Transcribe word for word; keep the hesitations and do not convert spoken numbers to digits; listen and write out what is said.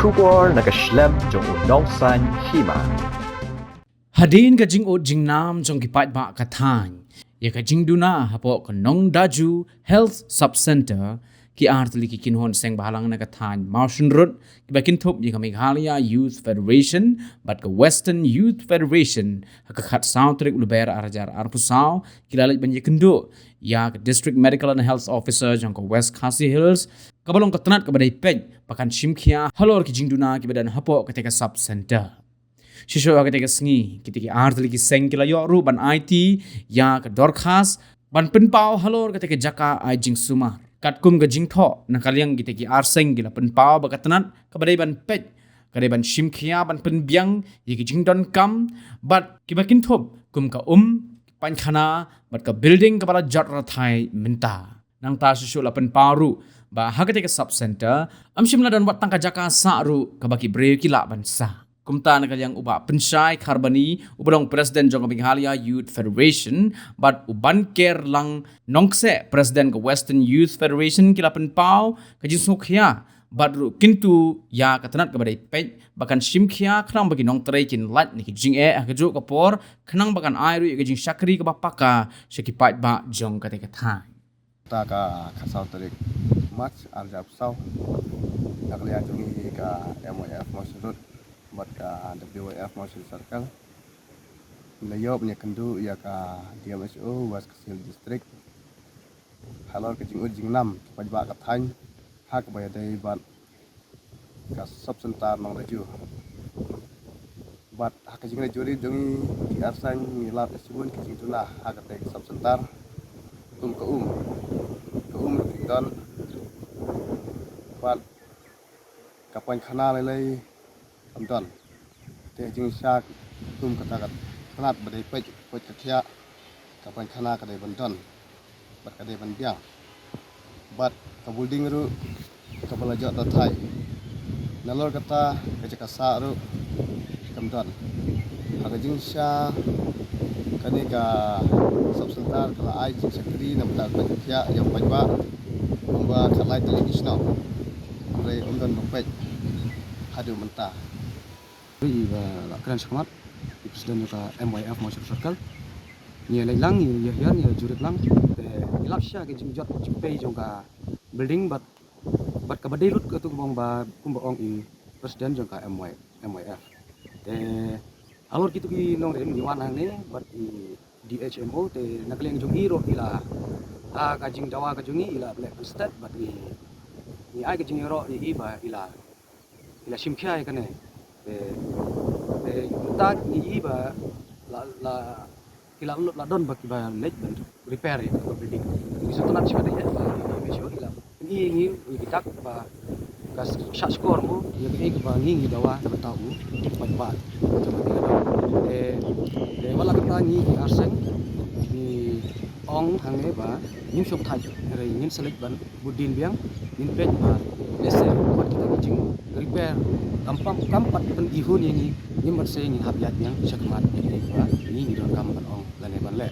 Khubor na ka shlem jong u nongsaiñ hima. Hadien ka jingud jingnam jong ki paidbah ka thaiñ ïa ka jingduna hapoh ka Nongdaju Health Sub Centre, ki artylli ki kynhun seng bhalang na ka thaiñ Mawshynrut kiba kynthup ïa ka Meghalaya Youth Federation bad ka Western Youth Federation, ha ka khatsaw tarik u Lber arhajar arphew saw, ki la leit ban ïakynduh ïa ka District Medical and Health Officer jong ka West Khasi Hills, kaba long ka tnat kaba dei peit ba kan shim khia halor ki jingduna kiba don hapoh katei ka sub centre. Shisha ha katei ka sngi, kitei ki artylli ki seng ki la ïoh ruh ban aiti ïa ka dorkhas ban pynpaw halor katei ka jaka ai jingsumar. Katkum ka jingthoh na ka liang, kitei ki ar seng ki la pynpaw ba ka tnat kaba dei ban peit ka dei ban shim khia ban pynbiang ïa ki jingdonkam bad kiba kynthup kum ka um, ki painkhana bad ka building kaba la jot rathai mynta. Nangta shisha la pynpaw ruh ba ha katei ka sub centre ym shym la don wat tang ka jaka sah ruh kaba ki briew ki lah ban sah. Kumta na ka liang u Bah Pynshai Kharbani, uba long President jong ka Meghalaya Youth Federation, bad u Bankerlang Nongkseh, President ka Western Youth Federation, ki la pynpaw ka jingsngewkhia bad ruh kyntu ïa ka tnat kaba dei peit ba kan shim khia khnang ba ki nongtrei kin lait na ki jingeh ha kajuh ka por, khnang ba kan ai ruh ïa ka jingshakri kaba paka sha ki paidbah jong katei ka thaiñ. Ta ka khatsaw tarik March arhajar arphew saw, na ka liang jong ngi ka M Y F Mawshynrut bad ka W Y F Mawshynrut Circle, ngi la ïoh ban ïakynduh ïa ka D M H O West Khasi Hills District halor ka jingud jingnam ki paidbah ka thaiñ ha kaba ïadei bad ka sub centre Nongdaju. Bad ha ka jingleit juri jong ngi, ki ar seng ngi lap ïa shibun ki jingduna ha katei ka sub centre. Kum ka um, ka um ruh kim don, bad ka painkhana lei lei kam don. Te jingshisha kum kata ka tnat ba dei peit, peit ka thiah, ka painkhana ka dei ban don bad ka dei ban biang. Bad ka building ruh kaba la jot rathai. Nalor kata ka jaka sah ruh kam don. Ha ka jingshisha kane ka sub centre ka la ai jingshakri na bynta ka jingpeit ïa u paidbah kumba khatlai tylli ki shnong. Hynrei ym don ba peit haduh mynta. I ba la kren shakhmat, i president jong ka M Y F Mawshynrut Circle. Ngi leit lang, ngi ïa hiar, ngi jurip lang. Te ngi lap shisha ka jingjot jingpei jong ka building bad, bad kaba dei lut katu ka bong ba kumba ong i president jong ka M Y, M Y F. Te halor kitu ki nongrim ngi wan hangne bad i D H M O, te na ka liang jong i ruh i la, ha ka jingdawa ka jong i, i la leh pynstet bad ngi, ngi ai ka jingïaroh ïa i ba i la i la shim khia ïa kane. Te, te mynta ngi i ba la, la, ki la, la don ba kiba leit ban repair ïa ka building. Ngi sngewtynnat shibun ïa ba ngi shu i la ngi, ngi, ngi ki dak ba ka shah shkor mo ïa kaei kaba ngi ngi dawa na bynta u paidbah. Te, te wat la kata ngi ki arseng ngi ong hangne ba ngim shym thait, hynrei ngin sa leit ban bud dien biang, ngin peit ba lehse wat kita ki jingrepair kam pat, kam pat pynihun ïa ngi, ngim pat se ngin hap ïaid biang shakhmat ïa kaba ngi ngi donkam ban ong lane ban leh.